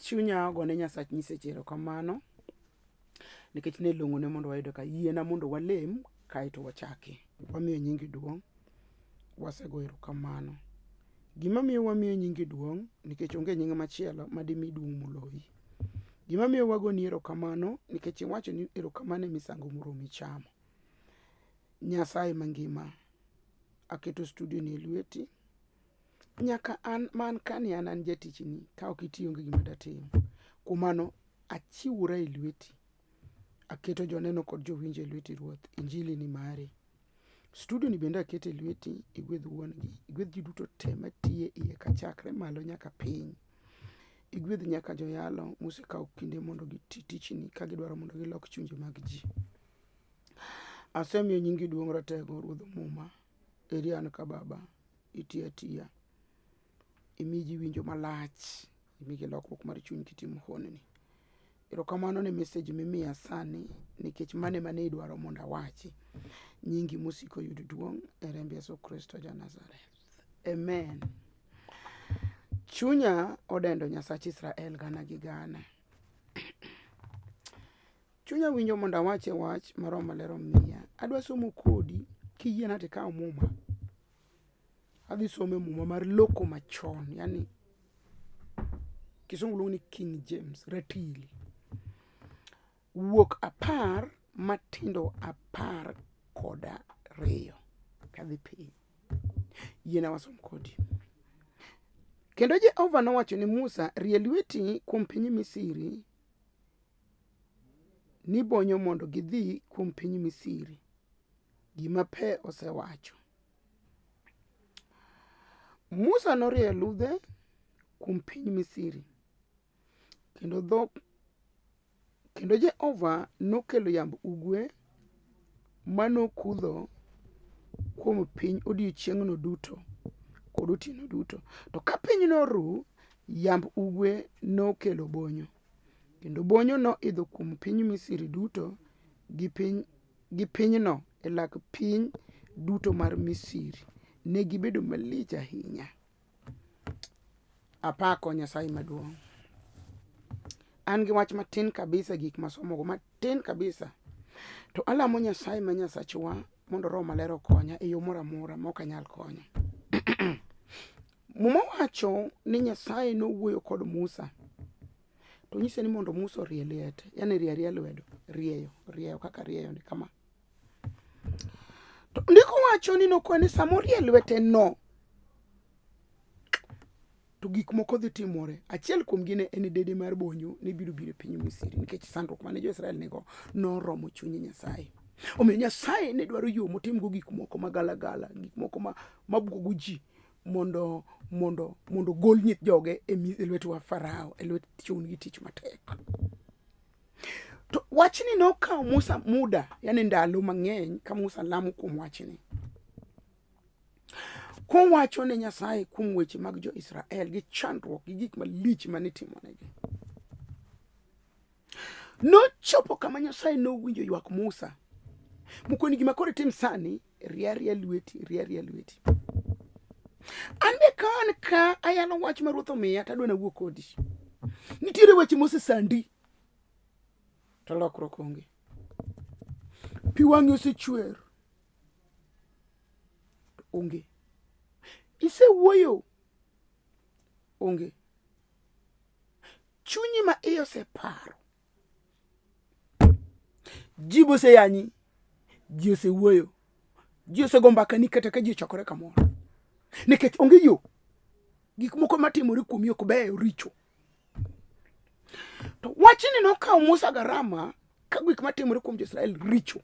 Chunya ogone Nyasach nyiseche erokamano nikech ne long'one mondo wayude ka. Yiena mondo walem kaeto wachaki. Wamiyo nyingi duong', wasego erokamano. Gima miyo wamiyo nyingi duong' nikech onge nying machielo madimi duong' moloyi. Gima miyo wagoni erokamano nikech iwacho ni erokamano e misango moromi chamo. Nyasaye mangima, aketo studio ni e lweti. Nyaka an man kani an an jatichni, ka ok itiyo onge gima datim. Kuom mano, achiwora e lweti. Aketo joneno kod jowinjo e lweti Ruoth. Injili ni mari. Studio ni bende aketo e lweti, igwedh wuon gi, igwedh ji duto te matiyo e iye kachakre malo nyaka piny. Igwedh nyaka joyalo mosekawo kinde mondo giti tichni ka gidwaro mondo gilok chunje mag ji. Asemiyo nyingi duong' ratego Ruodh Muma. Eri an ka Baba, iti atiya. Imi ji winjo malach, imigi lokruok mar chuny kitimo honni. Erokamano ne message mimiya sani nikech mano ema ne idwaro mondo awachi. Nyingi mosiko yud duong' e remb Yesu Kristo ja Nazareth. Amen. Chunya odendo Nyasach Israel gana gi gana. Chunya winjo mondo awache wach ma Roho Maler omiya. Adwa somo kodi kiyiena to ikaw muma. Adhi somo e muma mar loko machon, yani kisungu luongo ni King James, ratil. Wuok apar matindo 12 kadhi piny. Yiena wasom kodi. Kendo Jehova nowacho ni Musa, rie lweti kuom piny Misri ni bonyo mondo gidhi kuom piny Misri. Gima pe osewacho. Musa norieyo ludhe kuom piny Misri, kendo dhok kendo Jehova nokelo yamb ugwe ma nokudho kuom piny odiechieng'no duto kod otieno duto. To ka piny noru, yamb ugwe nokelo bonyo, kendo bonyo noidho kuom piny Misri duto gi piny gi pinyno e lak piny duto mar Misri. Ne gibedo malich ahinya. Apako Nyasaye maduong'. An gi wach matin kabisa gik masomogo matin kabisa. To alamo Nyasaye ma Nyasachwa mondo Roho Maler okonya e yo moro amora ma ok anyal konyo. Muma wacho ni Nyasaye nowuoyo kod Musa to nyise ni mondo Musa orie liete, yani rie aria lwedo, rieyo, rieyo kaka rieyo ni kama. To ndiko wacho ni nokone ni sama orie lwete no to gik moko dhi timore. Achiel kuomgi ne en dede mar bonyo ne biro biro e piny Misri nikech sandruok mane jo-Israel nigo noromo chuny Nyasaye. Omiyo Nyasaye ne dwaro yo motimgo gik moko magalagala, gik moko ma mabwogo ji mondo mondo mondo gol nyith joge e e lwet wa Farao, e lwet chun gi tich matek. To wachni nokawo Musa muda, yani ndalo mang'eny ka Musa lamo kuom wachni. Kowacho ne Nyasaye kuom weche mag jo-Israel gi chandruok gi gik malich mane itimonegi. Nochopo kama Nyasaye nowinjo ywak Musa. Mokoni gima koro itim sani, rie aria lweti, rie aria lweti. An be ka an ka ayalo wach ma Ruoth omiya to adwa nawuo kodi. Nitiere weche mosesandi to lokruok onge. Pi wang'i osechwer to onge. Isewuoyo onge. Chunyi ma iye oseparo. Ji boseyanyi, ji osewuoyo, ji osego mbakani kata ka ji ochokore kamoro. Nikech onge yo. Gik moko matimore kuomi ok beyo, richo. To wachni nokawo Musa garama ka gik matimore kuom jo-Israel richo.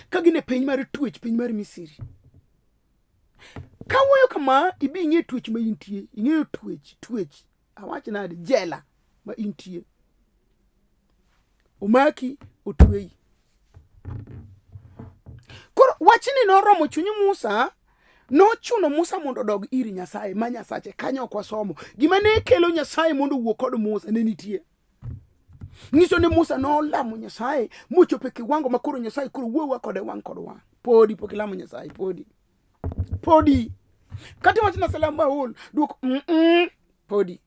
Ka gin e piny mar twech, piny mar Misri. Kawuoyo kama, ibi ing'e twech ma intie, ing'eyo twech, twech, awach nade, jela ma intie. Omaki, otweyi. Koro wachni noromo chuny Musa, nochuno Musa mondo odog ir Nyasaye ma Nyasache. Kanyo ok wasomo. Gima ne kelo Nyasaye mondo owuo kod Musa ne nitie. Nyiso ni Musa nolamo Nyasaye mochopo e kiwango ma koro Nyasaye koro wuowa kode wang' kod wang'. Podi pok ilamo Nyasaye, podi. Podi. Kata iwacho ni aselamo maol, duok mm -mm, podi.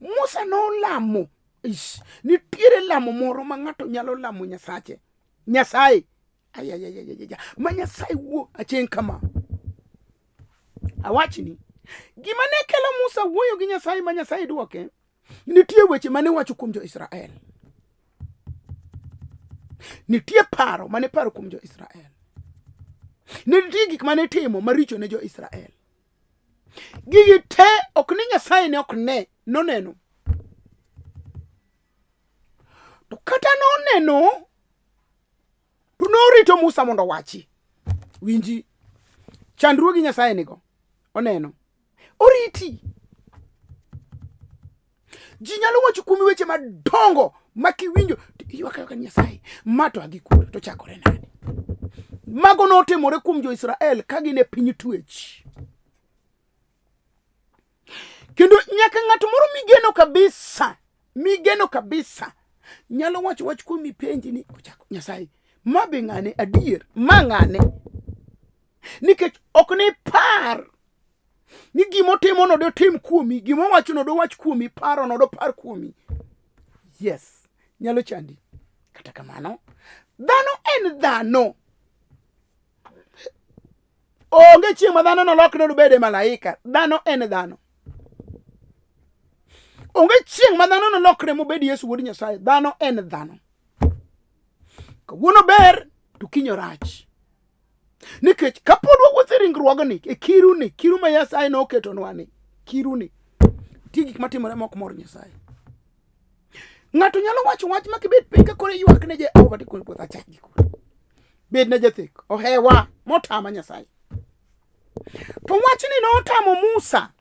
Musa nolamo. Ish, nitiere lamo moro ma ng'ato nyalo lamo Nyasache. Nyasaye. Ayayayayaya. Ma Nyasaye wuo acheng' kama. Awachni, gima ne kelo Musa wuoyo gi Nyasaye ma Nyasaye dwoke, nitie weche mane wacho kuom jo-Israel. Nitie paro mane paro kuom jo-Israel. Ne nitie gik mane timo maricho ne jo-Israel. Gigi te ok ni Nyasaye ne ok ne, noneno. To kata noneno, to norito Musa mondo owachi. Winji, chandruogi Nyasaye nigo, oneno. Oriti. Ji nyalo wacho kuomi weche madongo ma kiwinjo to iywak aywaka ni Nyasaye, ma to adhi kure to chakore nade? Mago notimore kuom jo-Israel ka gin e piny twech. Kendo nyaka ng'at moro migeno kabisa, migeno kabisa nyalo wacho wach kuomi penji ni ochako Nyasaye, ma be ng'ane adier, ma ng'ane? Nikech ok ni par ni gima otimono dotim kuomi, gima owachono dowach kuomi, parono dopar kuomi. Yes, nyalo chandi. Kata kamano, dhano en dhano. Onge chieng' ma dhano nolokre nobed e malaika. Dhano en dhano. Onge chieng' ma dhano nolokre mobed Yesu wuod Nyasaye. Dhano en dhano. Kawuono ber to kiny orach. Nikech kapod wawuotho e ringruogni, e kiruni, kiru ma Nyasaye noketonwa ni, kiruni, nitie gik matimore ma ok mor Nyasaye. Ng'ato nyalo wacho wach ma kibet piny ka koro iywak ne Jehova to koro puoth achak gi kure. Bed na jathek, ohewa motama Nyasaye. To wachni notamo Musa.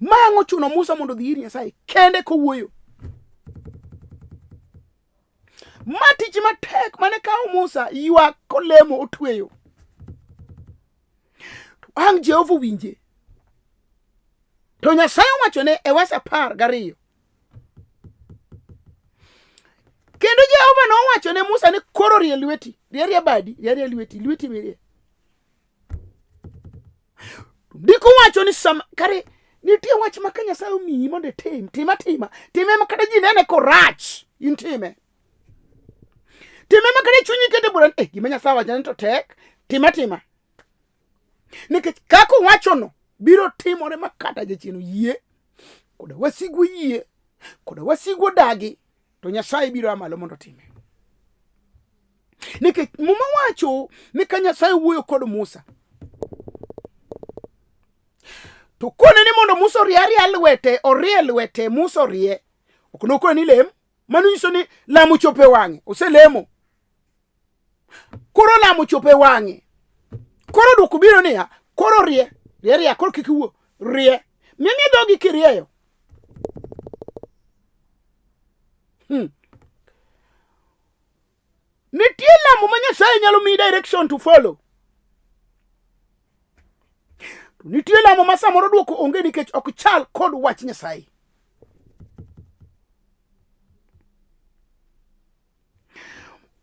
Ma ang' ochuno Musa mondo odhi ir Nyasaye kende kowuoyo. Ma tich matek mane kawo Musa ywak kolemo otweyo. To ang' Jehova owinje. To Nyasaye owachone e wes 12. Kendo Jehova nowacho ne Musa ni koro rie lweti, rie rie badi, rie rie lweti, lweti mirie. Ndiko wacho ni sama kare nitie wach ma ka Nyasaye omiyi mondo itim, tim atima, time ma kata ji nene korach, in time. Time ma kata chunyi kete bura, gima Nyasaye wacho ni to tek, tim atima. Nikech kaka owachono biro timore ma kata jachien oyie, koda wasigu oyie, koda wasigu odagi, to Nyasaye biro a malo mondo otime. Nikech Muma wacho ni ka Nyasaye wuoyo kod Musa, to kone ni mondo Musa orie aria lwete, orie lwete, Musa orie. Ok nokone ni lem, mano nyiso ni lamo chopo e wang'e, oselemo. Koro lamo chopo e wang'e. Koro dwoko biro niya, koro rie, rie rie, koro kik iwuo, rie. Mimie dhogi kirieyo. Nitie lamo ma Nyasaye nyalo miyi direction to follow. To nitie lamo ma samoro dwoko onge nikech ok chal kod wach Nyasaye.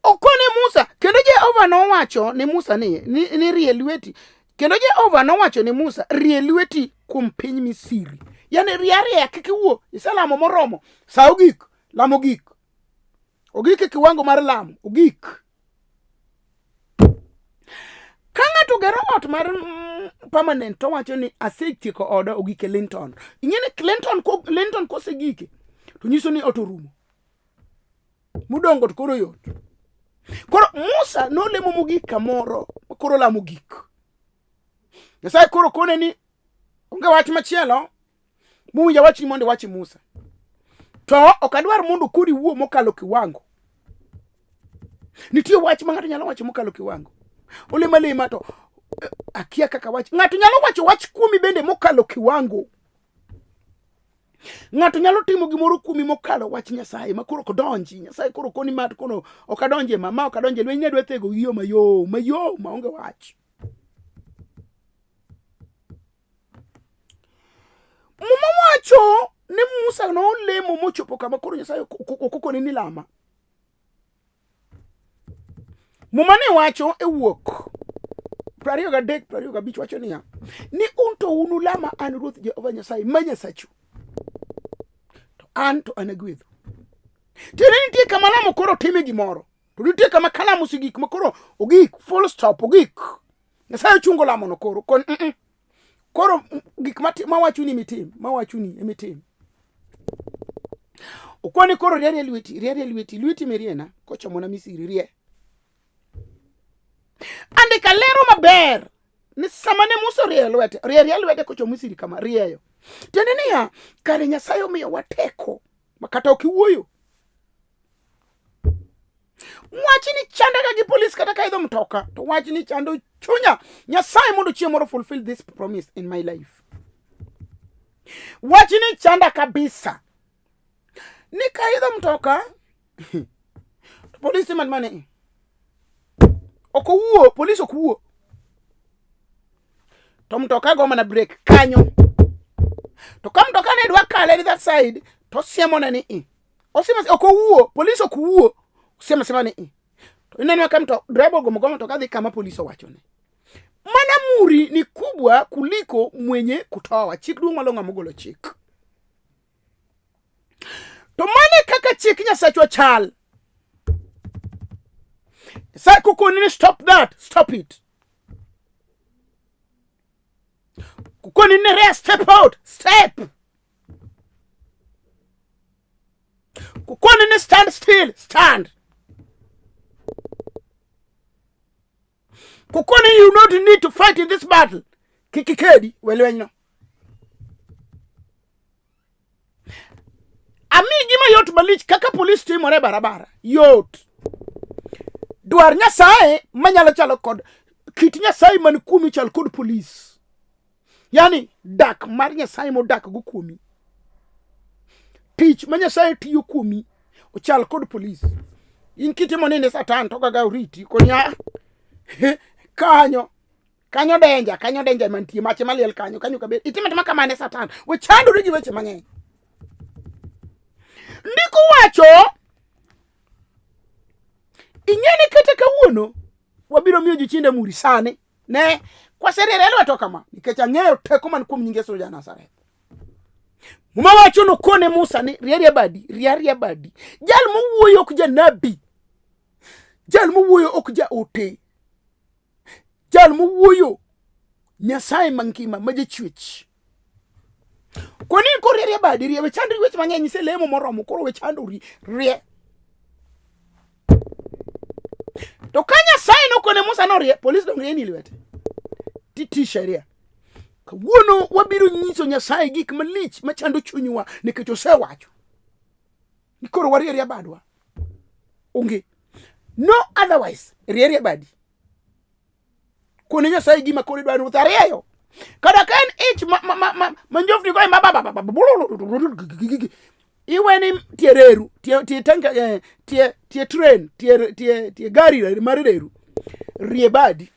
Okone Musa, kendo Jehova nowacho ne Musa ni rie lweti. Kendo Jehova nowacho ne Musa, rie lweti kuom piny Misri. Yani rie arieya kik iwuo, iselamo moromo. Sa ogik, lamo ogik. Ogik e kiwango mar lamo, ogik. Ka ng'ato gero ot mar permanent to wacho ni asetieko oda ogik e Linton. Ing'e ni Linton kosegike to nyiso ni ot orumo. Mudongo to koro yot. Koro Musa nolemo mogik kamoro, koro lamo gik. Nyasaye koro kone ni onge wach machielo mowinjo awachni mondo iwachi Musa. To ok adwar mondo koro iwuo mokalo kiwango. Nitie wach ma ng'ato nyalo wacho mokalo kiwango. Olemo alema to akia kaka wach. Ng'ato nyalo wacho wach kuomi bende mokalo kiwango. Ng'ato nyalo timo gimoro kuomi mokalo wach Nyasaye ma koro ok donji. Nyasaye koro koni ma koro ok adonje ma, ma ok adonje lweny ne adwa thego gi yo mayom, mayom maonge wach. Muma wacho ni Musa nolemo mochopo kama koro Nyasaye ok okone ni lama. Muma ne wacho e wuok 23 25 wacho niya, Ni un to unulama an Ruoth Jehova Nyasaye ma Nyasachu. To an to anagwedhu. Tiende nitie kama lamo koro time gimoro. To nitie kama kalamo osigik ma koro ogik, full stop, ogik. Nyasaye ochungo lamono koro. Kon, mm -mm. Koro gik mawachuni mitim, mawachuni emitim. Okoni koro rie lweti, rie lweti, lweti miriena kochomona Misiri rie. Andika lero maber ni sama ne Musa orieyo lwete, rie rie lwete kochomo Misiri kama rieyo. Tiende niya, kare Nyasaye omiyowa teko ma kata ok iwuoyo. Wachni chandaga gi polis kata ka idho mtoka, to wachni chando chunya. Nyasaye mondo chieng' moro fulfill this promise in my life. Wachni chanda kabisa. Ni ka idho mtoka, to polis timo mane? Ok owuo, polis ok wuo. To mtoka go mana break kanyo. To ka mtoka ne dwa kale that side, to siemone ni i. Osiemo ok owuo, polis ok wuo. Osiemo siema ni i. To ineno ka mto driver ogomo gomo mtoka dhi kama polis owachone. Mana muri ni kubwa kuliko mwenye kutoa. Chik duong' malong'o mogolo chik. To mane kaka chik Nyasachwa chal. Nyasaye kokoni ni stop that, stop it. Kokoni ni re step out, step. Kokoni ni stand still, stand. Kokoni you not need to fight in this battle. Kik ikedi we lwenyno. Ami gima yot malich kaka polis timore e barabara. Yot. Dwar Nyasaye manyalo chalo kod kit Nyasaye man kuomi chal kod polis. Yani dak mar Nyasaye modak go kuomi. Tich ma Nyasaye tiyo kuomi ochal kod polis. In kitimo ni ne Satan to gaga oriti konya kanyo kanyo denja kanyo denja mantie mache maliel kanyo kanyo kabe itimo timo kamano ne Satan. We chandori gi weche mang'eny. Ndiko wacho ing'e ni kata kawuono wabiro miyo jochiende muri sani ne kwaseriere lweto kama nikech ang'eyo teko man kuom nying Yesu ja Nazareth. Muma wacho nokone Musa ni rie rie badi, rie rie badi. Jal mowuoyo ok janabi. Jal mowuoyo ok jaote. Jal mowuoyo Nyasaye mangima ma jachwech. Koni koro rie badi rie, we chandri weche mang'eny iselemo moromo koro we chandori rie. To ka Nyasaye nokone Musa norie, polis dong rie ni lwete. Titi sheria. Kawuono wabiro nyiso Nyasaye gik malich machando chunywa nikech osewacho. Ni koro warie rie badwa. Onge. No otherwise, rie rie badi. Kone Nyasaye gima koro idwaro ruoth arieyo. Kata ka en ich ma ma ma ma, ma njofni goyo ma ba ba ba ba iweni tie reru tie tie tanka eh, tie tie train tie tie tie gari mar reru rie badi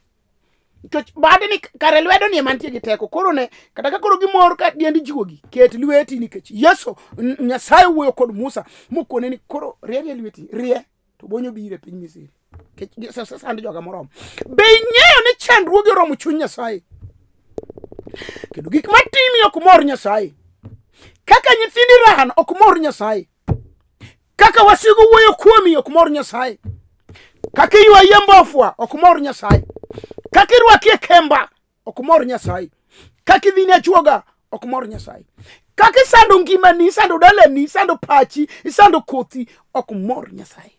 nikech badi ni kare lwedo ni ema nitie gi teko koro ne kata ka koro gimor ka diendi juogi ket lweti nikech Yesu Nyasaye wuoyo kod Musa mokone ni koro rie rie lweti rie to bonyo biro e piny Misri nikech sand joga moromo. Be ing'eyo ni chandruoge oromo chuny Nyasaye? Kendo gik matimi ok mor Nyasaye. Kaka nyithindi ran ok mor Nyasaye. Kaka wasigu wuoyo kuomi ok mor Nyasaye. Kaka iywaye mbofwa ok mor Nyasaye. Kaka irwaki e kemba ok mor Nyasaye. Kaka idhi ne achuoga ok mor Nyasaye. Kaka isando ngimani, isando dalani, isando pachi, isando kothi ok mor Nyasaye.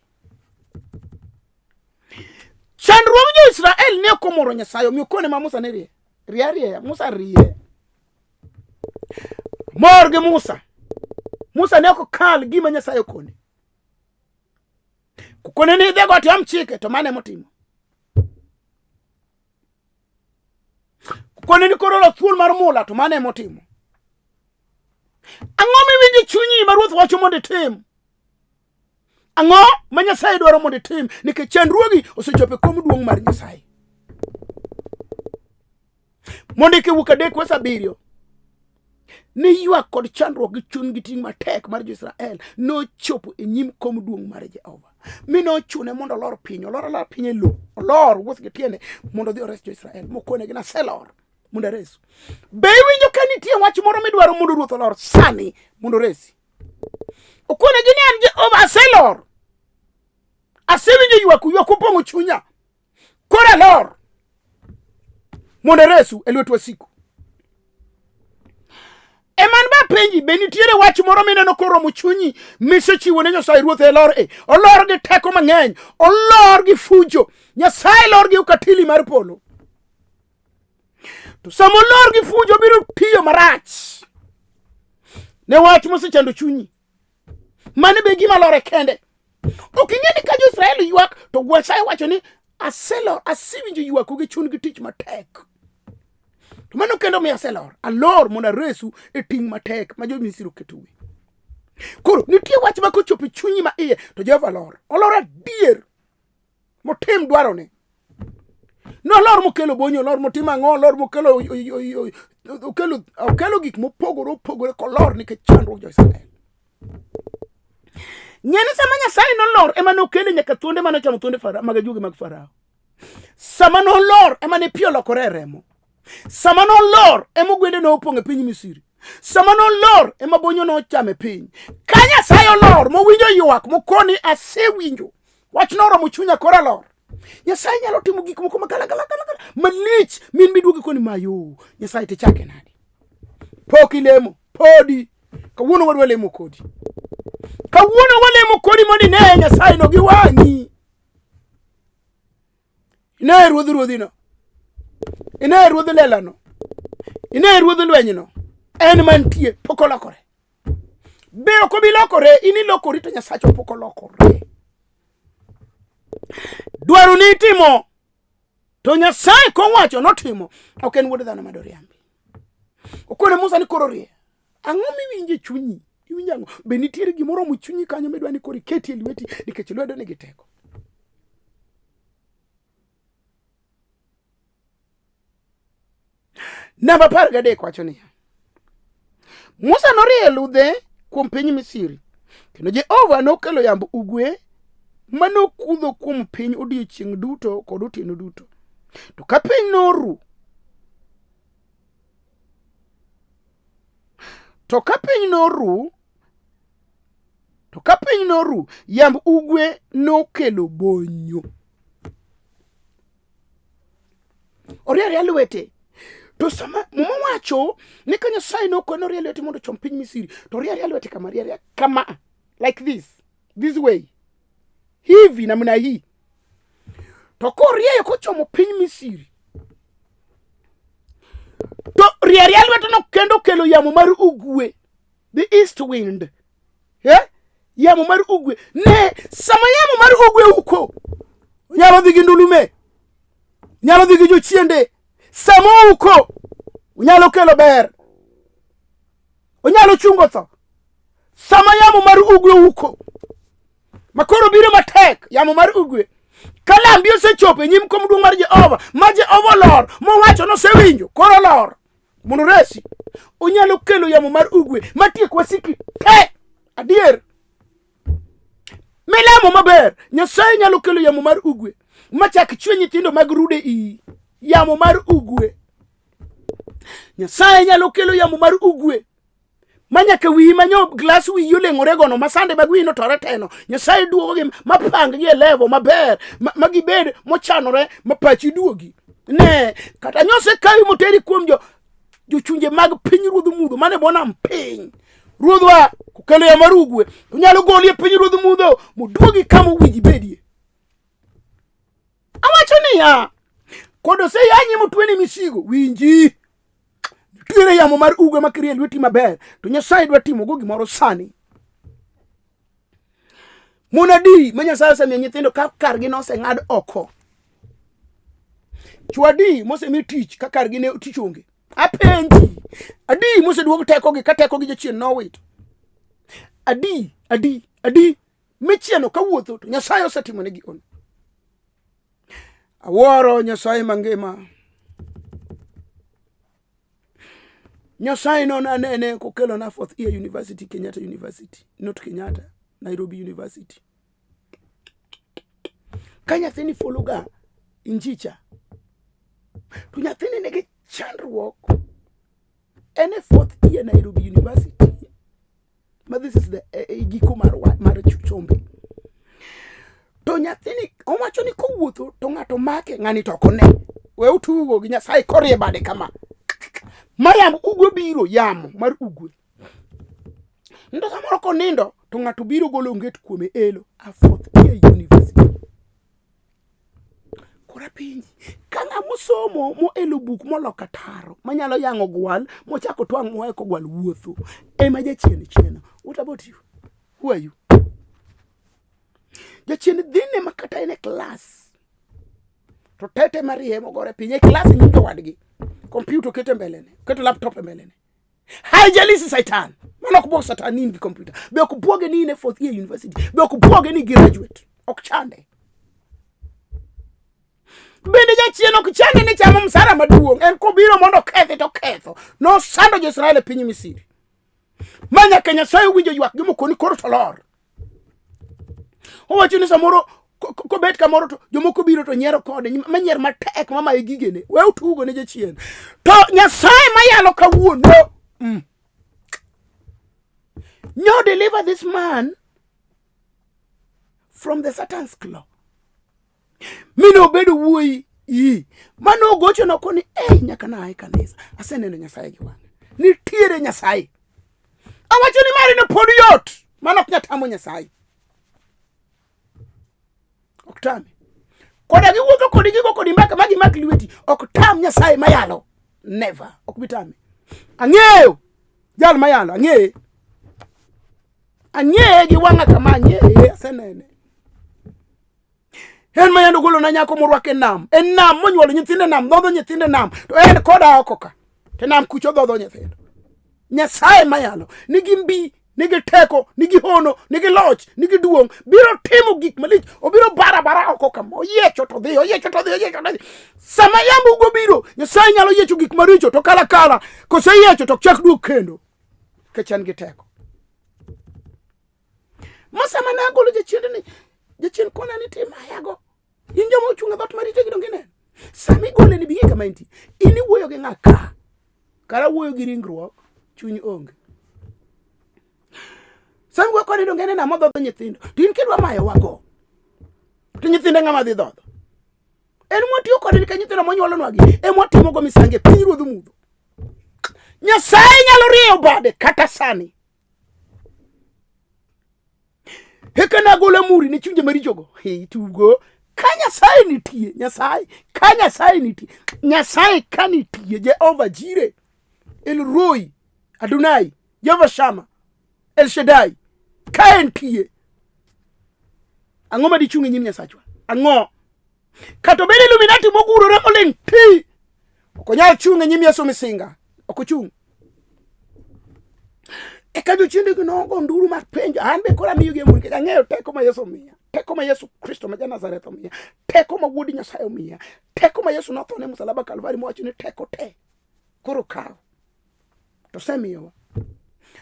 Chandruog jo-Israel ne ok omoro Nyasaye, omiyo kone ma Musa ne rie. Rie arieya, Musa rie. Mor gi Musa. Musa ne ok okal gima Nyasaye okone. Kokone ni idhi got yam chike, to mano emotimo. Kone ni koro thuol mar mula to mano emotimo. Ang'o miwinjo chunyi ma Ruoth wacho mondo itim? Ang'o ma Nyasaye dwaro mondo itim? Nikech chandruogi osechopo e kom duong' mar Nyasaye. Mondiki wuok 3 wes 7 ni ywak kod chandruok gi chuny gi ting' matek mar jo-Israel nochopo e nyim kom duong' mar Jehova mi nochune mondo olor piny, olor alora piny e lowo, olor wuoth gi tiende mondo odhi ores jo-Israel. Mokonegi naselor. mondo aresu. Be iwinjo ka nitie wach moro midwaro mondo ruoth olor sani mondo oresi? Okonegi ni an Jehova aselor. Asewinjo ywaku, ywak opong'o chunya. Koro alor mondo aresu e lwet wasiku. Eman ba penji be nitiere wach moro mineno koromo chunyi misechiwo ne Nyasaye ruoth e lor e olor gi teko mang'eny olor gi fujo Nyasaye lor gi ukatili mar polo to sama olor gi fujo biro tiyo marach ne wach mosechando chunyi mano be gima lore kende ok ing'e ni ka jo-Israel ywak to Nyasaye wacho ni aselor asewinjo ywaku gi chun gi tich matek to mano kendo miyo aselor alor mondo aresu e ting' matek ma jo-Misri oketoue koro nitie wach ma kochopo e chunyi ma iye to Jehova lor olor adier motim dwarone nolor mokelo bonyo olor motimo ang'o olor mokelo okelo okelo gik mopogore opogore kolor nikech chandruok jo-Israel ng'e ni sama Nyasaye nolor ema nokele nyaka thuonde mane ochamo thuonde Farao mag ajuoge mag Farao sama nolor ema ne pi olokore e remo sama nolor ema ogwende nopong' e piny Misri sama nolor ema bonyo nochame piny ka Nyasaye olor mowinjo ywak mokoni asewinjo wach noromo chunya koro alor Nyasaye nyalo timo gik moko magalagalagalagala malich min miduogi koni mayo Nyasaye tichake nade pok ilemo podi kawuono wadwa lemo kodi kawuono walemo kodi mondo ine Nyasaye no gi wang'i ine ruodh ruodhino ine ruodh lelano ine ruodh lwenyno en mantie pok olokore be ok obi lokore in ilokori to Nyasacha pok olokore dwaro ni itimo to Nyasaye kowacho notimo ok en wuod dhano madoriambi okone Musa ni koro rie ang'o miwinjo e chunyi iwinjo ang'o be nitiere gimoro mo chunyi kanyo midwa ni koro iketi e lweti nikech lwedo nigi teko Namba 13 wacho niya, Musa norieyo ludhe kuom piny Misri, kendo Jehova nokelo yamb ugwe ma nokudho kuom piny odiechieng' duto kod otieno duto. To ka piny noru, to ka piny noru, to ka piny noru, yamb ugwe nokelo bonyo. Orie lwete. To sama muma wacho ni ka Nyasaye nokone orie lwete mondo ochom piny Misri, to orie lwete kama, rie kama, like this, this way, hivi namna hii. To korieyo kochomo piny Misri, to rieria lweteno kendo kelo yamo mar ugwe, the east wind. Eh? Yamo mar ugwe. Ne, sama yamo mar ugwe uko, nyalo dhi gi ndulume, nyalo dhi gi jochiende. Sama ouko, onyalo kelo ber, onyalo chungo tho. Sama yamo mar ugwe uko, makoro biro matek, yamo mar ugwe ka lambi osechopo e nyim kom duong' mar Jehova, ma Jehova olor, mowacho nosewinjo, koro olor mondo resi. Onyalo kelo yamo mar ugwe matiek wasiki te. Adier milamo maber, Nyasaye nyalo kelo yamo mar ugwe machak chwe nyithindo mag rude iyi. Yamo mar ugwe, Nyasaye nyalo kelo yamo mar ugwe ma nyaka wiyi manyo glas wiyi oleng'ore gono ma sande mag wiyi notore teno. Nyasaye duogogi mapang gi e level maber ma gibed mochanore ma pachi duogi. Ne kata nyose kawi moteri kuom jo jochunje mag piny ruodh mudho mane bwo nam piny. Ruodhwa kokelo yamo mar ugwe onyalo goli e piny ruodh mudho moduogi kama owinji bedie. Awacho niya, kod oseyanyi motweni misigo, winji. Nitiere yamo mar ugwe makirie lweti maber, to Nyasaye dwa timogo gimoro sani. Mon adi ma Nyasaye osemiyo nyithindo ka kargi noseng'ad oko? Chwo adi mosemi tich ka kargi ne tich onge? Apenji, adi moseduog tekogi ka tekogi jachien nowito? Adi, adi, adi michieno kawuotho to Nyasaye osetimonegi ono. Awuoro Nyasaye mangima. Nyasaye no nanene kokelona fourth year university, Kenyatta University, not Kenyatta, Nairobi University. Ka nyathini fologa injicha, to nyathini nigi chandruok en e fourth year Nairobi University ma this is the giko mar mar chombe to nyathini owacho ni kowuotho to ng'ato make ng'ani to ok one we utugo gi Nyasaye korie bade kama ma yamb ugwe biro yamo mar ugwe ndo samoro konindo to ng'ato biro golo onget kuome elo a fourth year university Koro apenji, ka ng'ama osomo moelo buk moloko ataro manyalo yang'o gwal mochako twang' mowe ko gwal wuotho ema jachien chieno. What about you? Who are you? Jachien dhine ma kata en e klas to tete marie mogore piny e klas e nyim jowadgi. Kompyuta oketo e mbelene, oketo laptop e mbelene. Haijalishi Satan. Mano ok bwog Satan ni in gi computer. Be ok bwoge ni in e fourth year university. Be ok bwoge ni graduate. Ok chande. Bende jachien ok chande ni chamo msara maduong'. En kobiro mondo okethi to oketho. Nosando jo-Israel e piny Misri. Ma nyaka Nyasaye owinjo ywakgi mokoni koro to lor. Owacho ni samoro kobet kamoro to jomoko biro to nyiero kode manyier matek mamaye gigene we utugo ne jachien to Nyasaye mayalo kawuono No deliver this man from the Satan's claw. Mine obedo wuoyi yi mane ogocho nokoni ei nyaka na e kanisa aseneno Nyasaye gi wang'a nitiere Nyasaye awacho ni mari ne pod yot mano ok nyal tamo Nyasaye ok tame koda giwuotho kodi gigo kodi mbaka ma gimak lweti ok tam Nyasaye mayalo never ok bi tame ang'eyo jal mayalo ang'eye ang'eye gi wang'a kama ang'eye asenene en ma yande ogolona nyako morwako e nam e nam monyuolo nyithindo e nam dhodho nyithindo e nam to en koda oko ka to nam kucho dhodho nyithindo Nyasaye mayalo nigi mbi nigi teko nigi hono nigi loch nigi duong' biro timo gik malich obiro bara bara oko kama oyiecho to dhi oyiecho to dhi oyiecho to dhi sama yambo ugo biro Nyasaye nyalo yiecho gik maricho to kala kala koseyiecho to chak duog kendo nikech en gi teko ma sama ne agolo jachiendni jachien kona ni tim ayago in joma ochung' e dhoot marite gi donge ineno sama igole ni bi kama intie in iwuoyo gi ng'a ka kara wuoyo gi ringruok chuny onge sama iwuoyo kode donge ineno modhodho nyithindo to in kidwa mayo wago to nyithinde ng'ama dhi dhodho en mwatiyo kode nikech nyithindo monyuolonwagi ema watimogo misango e piny ruodh mudho Nyasaye nyalo rieyo bade kata sani Eka nagolo amuri ne chunje marichogo. Hey, tugo. Ka Nyasaye nitie, Nyasaye, ka Nyasaye nitie, Nyasaye ka nitie, Jehova Jire, El Roi, Adonai, Jehova Shama, El Shaddai, ka entie. Ang'o ma dichung' e nyim Nyasachwa? Ang'o? Kata obed Illuminati mogurore moling' ti, ok onyal chung' e nyim Yesu Misinga. Ok ochung'. Eka jochiendegi nogo nduru mar penjo, an be koro amiyogi amuri nikech ang'eyo teko ma Yesu omiya, teko ma Yesu Kristo ma ja-Nazareth omiya, teko ma Wuod Nyasaye omiya, teko ma Yesu nothone e msalaba Kalvari mowacho ni teko te koro kaw to osemiyowa.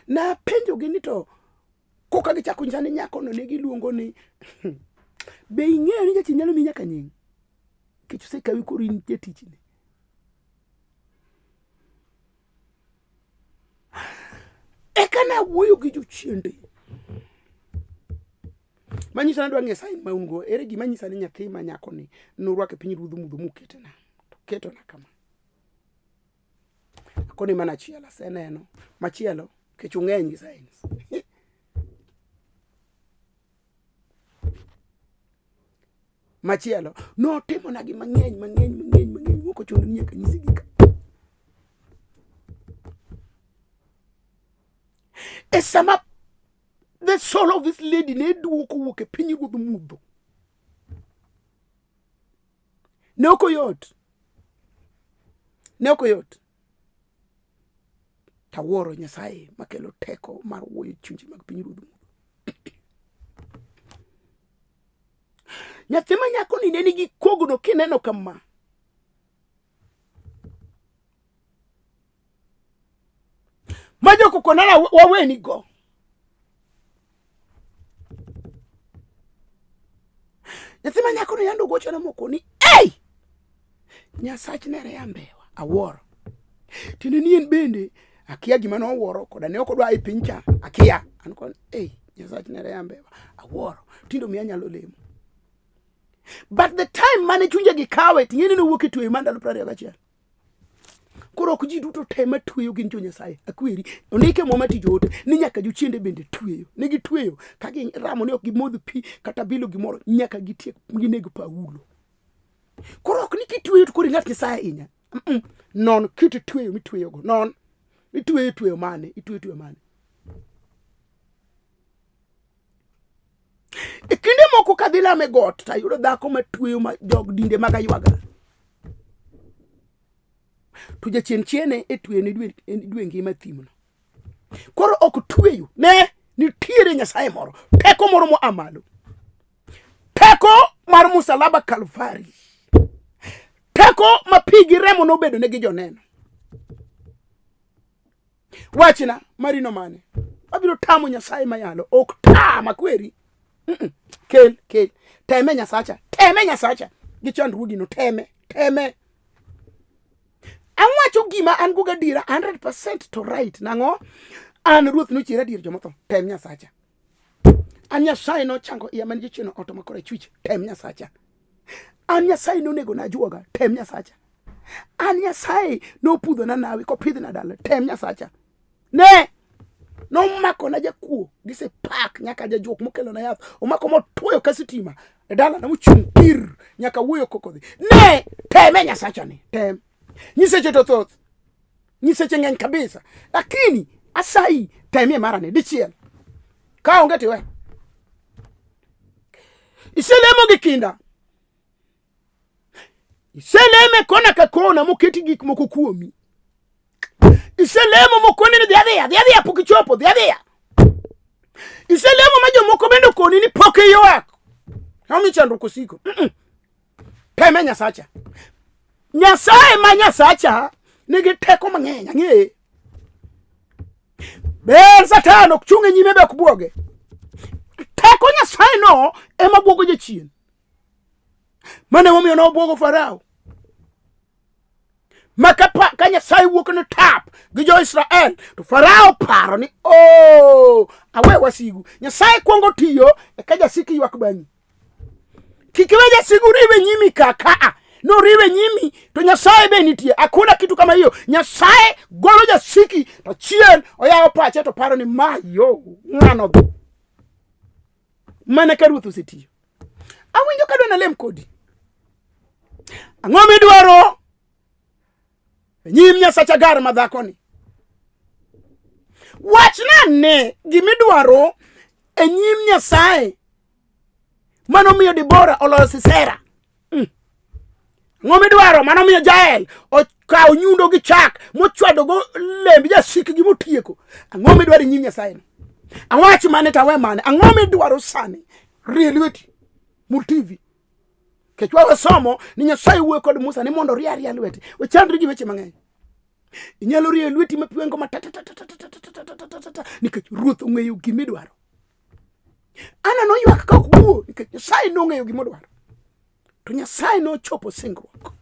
Napenjogi ni to koka gichako nyisa ni nyakono ne giluongo ni be ing'eyo ni jachien nyalo miyi nyaka nying nikech osekawi koro in jatichne. Eka nawuoyo gi jochiende manyiso ni adwa ng'e sign ma un go ere gima nyisa ni nyathi ma nyakoni nurwako e piny ruodh mudho muketena to ketona kama akoni mana achiel aseneno machielo kech ung'eny gi signs machielo notimona gi mang'eny mang'eny mang'eny mang'eny mok ochuno ni nyaka nyisi gi ka e sama the soul of this lady ne duo kowuok e piny ruodh mudho ne ok oyot ne ok oyot tawuoro Nyasaye makelo teko mar wuoyo e chunje mag piny ruodh mudho Nyathi ma nyakoni ne nigi kogno kineno kama. Ma jokokonana waweni go. Nyathi ma nyakoni yando gochona moko ni ei! Nyasach nere ya mbewa awuoro. Tiende ni en bende akia gima nowuoro koda ne ok odwa e piny cha akia. An kon ei Nyasach Nerea Mbewa awuoro. Tinde omiya anyalo lemo. But the time mane chunje gi kawe ting'e ni nowuok e tweyo mar ndalo 21. Koro ok ji duto te matweyo gin jo Nyasaye. Akweri. Ondike Muma tij joote ni nyaka jochiende bende tweyo. Ne gitweyo ka giramo ni ok gimodh pi kata bilo gimoro nyaka gitiek gineg Paulo. Koro ok ni kitweyo to koro ing'at Nyasaye ahinya. Mm -mm. Non kit tweyo mitweyogo. Non. Itweyo tweyo mane? Itweyo tweyo mane? E kinde moko kadhi lame got to ayudo dhako matweyo ma jog dinde mag aywaga. To jachien chiene e tweyo ne dwe, e dwe ngima thimno. Koro ok tweyo ne nitiere Nyasaye moro, teko moro moa malo. Teko mar musalaba Kalvari. Teko ma pi gi remo nobedo ne gi joneno. Wachna marino mane? Abiro tamo Nyasaye mayalo. Ok tam akweri. Mm -mm. Kel, kel. Teme Nyasacha. Teme Nyasacha. Gi chandruogino teme, teme. Awacho gima an go gadiera 100% to right. Nang'o? An Ruoth nochiera adier jomotho. Tem Nyasacha. An Nyasaye nochango iya man jachien oto makore chwich. Tem Nyasacha. An Nyasaye nonego na ajuoga. Tem Nyasacha. An Nyasaye nopudhona nawi kopidhna dala. Tem Nyasacha. Ne! Nomako na jakuo gi sipak nyaka jajuok mokelona yath. Omako motuoyo ka sitima e dalana mochung' tir nyaka wuoyo koko dhi. Ne! Teme Nyasacha ni. Tem. Nyiseche to thoth. Nyiseche ng'eny kabisa. Lakini asayi temie marani dichiel. Ka onge tiwe. Iselemo gi kinda. Iseleme kona ka kona moketi gik moko kuomi. Iselemo mokoni ni dhi adhiya, dhi adhiya pok ichopo, dhi adhiya. Iselemo ma jomoko bende okoni ni pok iywak. Omiyo chandruok osiko. Mm -mm. Teme Nyasacha. Nyasaye ma Nyasacha nigi teko mang'eny, ang'eye. Ber Satan ok chung' e nyime be ok bwoge. Teko Nyasaye no ema bwogo jachien. Mano emomiyo nobwogo Farao. Ma ka, ka Nyasaye wuok ne tap gi jo-Israel to Farao paro ni oh, awe wasigu. Nyasaye kwongo tiyo eka jasiki ywak bang'i. Kik iwe jasigu riwe nyimi kaka noriwe nyimi to Nyasaye be nitie. Hakuna kitu kama hiyo. Nyasaye golo jasiki to chien oyawo pache to paro ni mayo ng'ano dhi. Mana ka ruoth osetiyo. Awinjo ka dwa nalem kodi. Ang'o midwaro e nyim Nyasach Agar ma dhakoni? Wachna ne gimidwaro e nyim Nyasaye mano miyo Debora oloyo Sisera. Mm. Ang'o midwaro mano miyo Jael okawo nyundo gi chak mochwadogo lemb jasikgi motieko. Ang'o midwaro e nyim Nyasaye no? Awach mane to awe mane? Ang'o midwaro sani? Rie lweti. Mul TV. Kech wasomo ni Nyasaye wuoyo kod Musa ni mondo orie aria lwete. Wechandri gi weche mang'eny. Inyalo rieyo lweti mapiwengo matatatatatatatatatatata nikech Ruoth ong'eyo gimidwaro. Ana noywak ka ok wuo nikech Nyasaye nong'eyo gimodwaro. To Nyasaye nochopo singruok.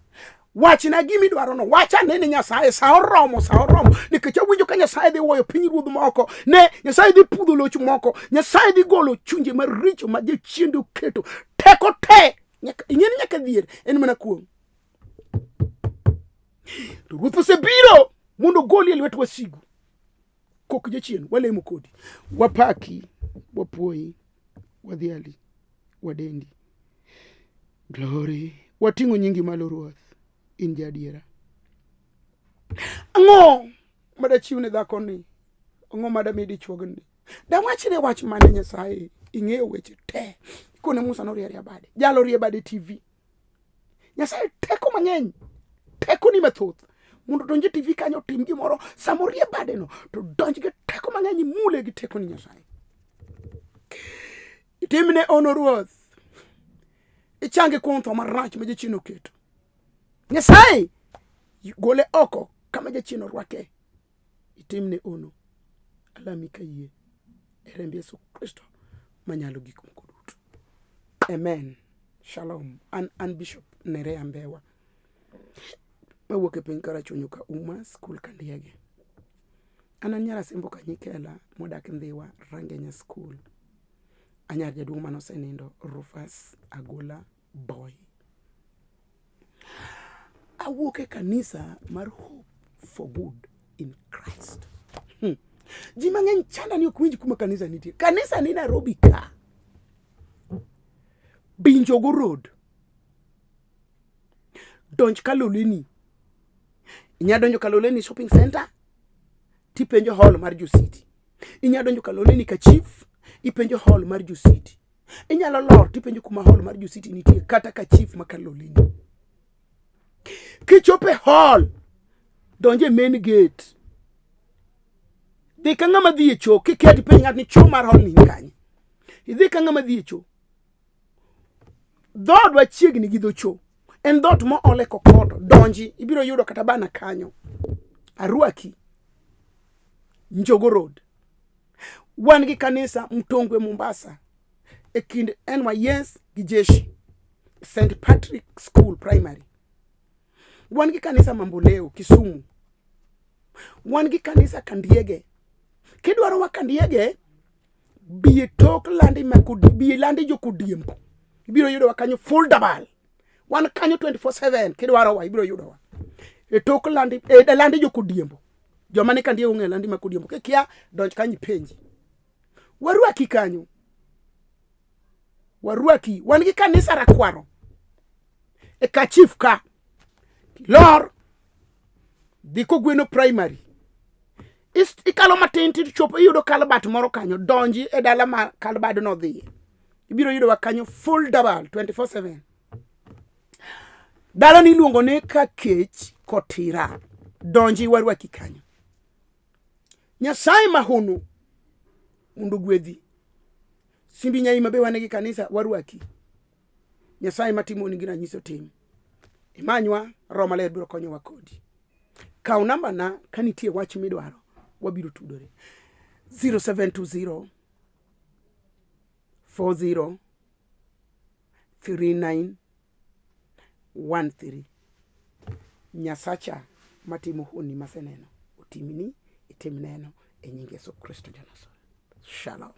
Wachna gima idwarono, wach ane ni Nyasaye sa oromo, sa oromo nikech awinjo ka Nyasaye dhi wuoyo piny ruodh moko, ne Nyasaye dhi pudho loch moko, Nyasaye dhi golo chunje maricho ma jochiende oketo. Teko te, nyaka ing'e ni nyaka dhier en mana kuong'. To Ruoth osebiro mondo ogoli e lwet wasigu. Kok jachien, walemo kodi. Wapaki, wapuoyi, wadhiali, wadendi. Glory. Wating'o nyingi malo Ruoth. In jaadiera. Ang'o madachiw ne dhakoni? Ang'o madami dichuogni? Dawachne wach mane Nyasaye? Ing'eyo weche te. Kone Musa norie aria bade. Jalo rie bade TV. Nyasaye teko mang'eny. Teko ni mathoth. Mondo donj e TV kanyo otim gimoro, sama orie bade no, to donj gi teko mang'eny imule gi teko ni Nyasaye. Itimne ono Ruoth. Ichange kuom tho marach ma jachien oketo. Nyasaye gole oko kama jachien orwake. Itimne ono. Alami ka yie e remb Yesu Kristo manyalo gik moko duto. Amen. Shalom. An, an Bishop Nerea Mbewa. Mawuok e piny Karachuonyo ka Uma School Kandiege. An an nyar Asembo Kanyikela modak Ndhiwa Rangenya School. Anyar jaduong' mane osenindo Rufus Agola Boy. Awuok e kanisa mar Hope for Good in Christ. Ji mang'eny chanda ni ok winj kuma kanisa nitie. Kanisa ni Nairobi ka. Binjogo Road. Donj Kaloleni. Inya donjo Kaloleni Shopping Center tipenjo hall mar Jo City. Inya donjo Kaloleni ka chief ipenjo hall mar Jo City. Inyalo lor tipenjo kuma hall mar Jo City nitie kata ka chief ma Kaloleni. Kichopo e hall, donj e main gate. Dhi ka ng'ama dhi e cho, kikia tipenj ng'ato ni cho mar hall ni kanye. Idhi ka ng'ama dhi e cho. Dhoodwa chiegni gi dho cho. En dhoot moole kokoto. Donji, ibiro yudo kata bana kanyo. Arwaki. Njogo Road. Wan gi kanisa Mtongwe Mombasa e kind NYS gi jeshi. St. Patrick School Primary. Wan gi kanisa Mamboleo, Kisumu. Wan gi kanisa Kandiege. Kidwaro wa Kandiege, bi e tok landi ma kodi, bi e landi jo Kodiembo. Ibiro yudo wa kanyo full dabal. Wan kanyo 24/7 kidwaro wa ibiro yudo wa. E tok landi, e landi jo Kodiembo. Joma ni Kandiege ong'eyo landi ma Kodiembo. Kikia, donj kanyo ipenji. Warwaki kanyo. Warwaki. Wan gi kanisa Rakwaro. E ka chief ka. Lor. Dhi Kogweno Primary. Ikalo matin tichopo iyudo kalbat moro kanyo. Donji e dala ma kalbad no dhiye. Ibiro yudo wa kanyo full double 24/7. Dala ni iluongo ni Kakech Kotira. Donji warwaki kanyo. Nyasaye mahunu mondo ogwedhi. Simbi Nyaima be wan gi kanisa warwaki. Nyasaye matimoni gi ranyisi otim. Imanywa, Roho Maler biro konyowa kodi. Kaw namba na ka nitie wach midwaro, wabiro tudore. 0720 40 39 13. Nyasacha matimo honni maseneno otimni itim neno e nying Yesu Kristo ja Nazareth. Shalom.